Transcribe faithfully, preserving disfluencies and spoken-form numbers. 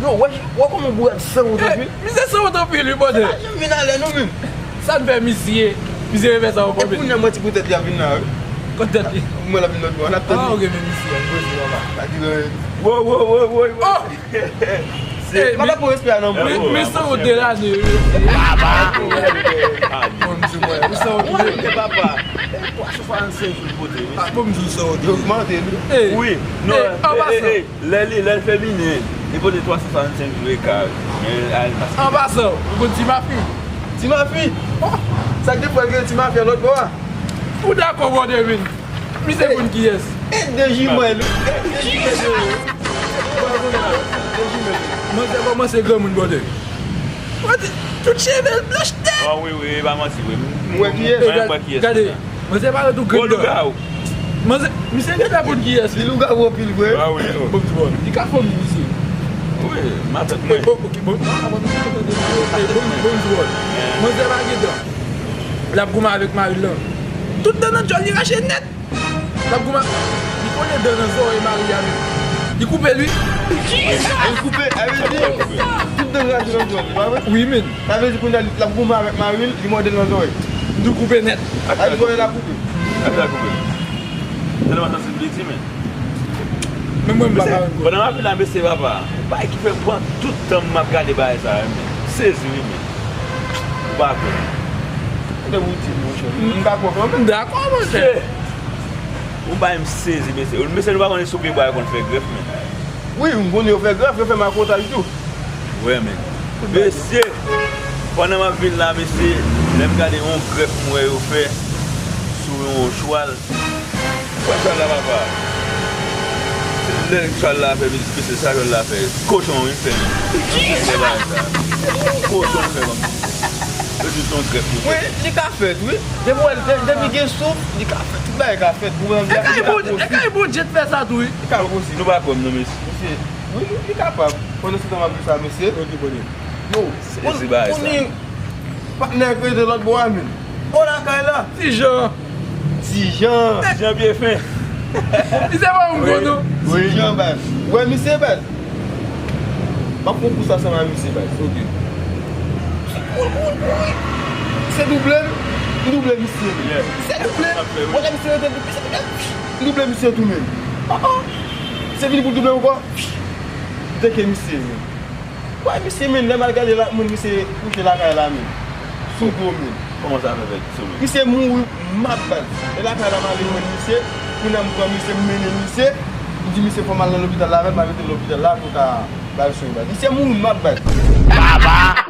Wè, wè kòman bourad sanwont anpil. Misye sanwont anpil wi, brother. Sa janm vin alè non menm. Sa n fè misye? Misye fè sa ankò. Epi kounye a manti pou tèt li ap vin la wi. Kot tèt li? Mwen l ap vin lòt bò, n ap tann. Ah, ok, men misye, an, brezil anba. Sa ki lè. Wo, wo, wo, wo, wo. Oh! Se, m ap pran respè a nan mwen. Men sanwont deranje wi. Baba! Bon, m di mwen, ou sanwont wi. Mwen, papa. Twa san karannsenk jou l pote wi. Ah, bon, m di w sanwont wi. Yo ogmante li. Wi, non, an pasan. Lè li, lè l feminen, li pote twa san karannsenk jou eka. Men al maske. An pasan, ou konn Ti Mafi? Ti Mafi? Oh, sa k te fè l gen Ti Mafi a lòt bò a? Ou dakò, brother, men. Misye konn kiyès? E de jimèl, wi. E de jimèl, wi. De jimèl. Manzè kòmanse granmoun, brother. Tout cheve l blanch nèt. Oh, wi, wi, e pa manti, wi. Ou wè kiyès? Mwen, mwen wè kiyès. Gade. Manzè parèt tou grenn dan. Gwo lougawou. Manzè, misye gentan konn kiyès li. Li lougawou anpil vre. Ah wi, wi. Bon, ti bò. Li ka fanmi misye. Wi, matant mwen. Bon, ok, bon. Ah, bon, bon, bon, bon, bon, bon, bon. Manzè pa gen dan. L ap goumen avèk mari l lan. Tout dan nan djòl li rache nèt. L ap goumen. Li kole dan nan zòrèy mari a menm. Li koupe l wi. Li koupe, a vle di, tout dan rache nan djòl li, pa vre? Wi, men. Sa vle di kounye a l ap goumen avèk mari l, li mòde l nan zòrèy. Li koupe nèt. Ak zòrèy la koupe. Ak la koupe. Tèlman sansib li di, men. Men mwen, m pa ka wè. Pandan m ap vin la, mesye, papa, yon bagay ki fè m pran tout tan m ap gade bagay sa yo, men. M sezi, wi, men. Ou pa kwè. Kote ou di, monchè? M pa kwè, mwen. M dakò, monchè. Yon bagay m sezi, mesye. Mesye, nou pa konnen sou pye bwa yo konn fè grèf, men. Wi, m konnen yo fè grèf, yo fè makotaj tou. Wi, men. Mesye, pandan m ap vin la, mesye, lè m gade yon grèf m wè yo fè sou yon chwal. Wè chwal la, papa. Lè chwal la fè, mesye, sa chwal la fè. Kochon, wi, fè, men. Kochon fè, men. Yo di se yon grèf yo fè. Wi, li ka fèt, wi. Depi wè, de-, depi gen souf, li ka fèt. Tout bagay ka fèt. Goumen an di li ka posib. E kay Bondye t fè sa tou, wi. Li ka posib. Nou pa kwè m non, mesye. Mesye, wi, li, li kapab. Pandan se tan m ap di sa, mesye. Ok, bone. Yo, ou, ou ni patnè k rete lòt bò a, men. O lakay la. Ti Jan. Ti Jan. Ti Jan pye fen. Misye pa yon bon non. Wi. Ti Jan, baz. Ou wè misye, baz? M ap pran kous ansanm ak misye, baz. Ok. Se double m, m double misye. Yeah. Se double m. Ou wè misye rete double, se double. M double misye tou menm. Oh, oh. Se vini pou double ankò. M teke misye, men. Wè, misye, men, lè m al gade la, moun misye kouche lakay la, men. Sou do, men. Kòman sa fè fèt sou men? Misye mouri, m ap baz. E lakay la, m ale jwenn misye. Kounye a, m pran misye, m mennen misye. M di misye fò m al nan lopital la avè l, m al mete l lopital la pou yo ka ba l swen, baz. Misye mouri, m ap baz. Baba!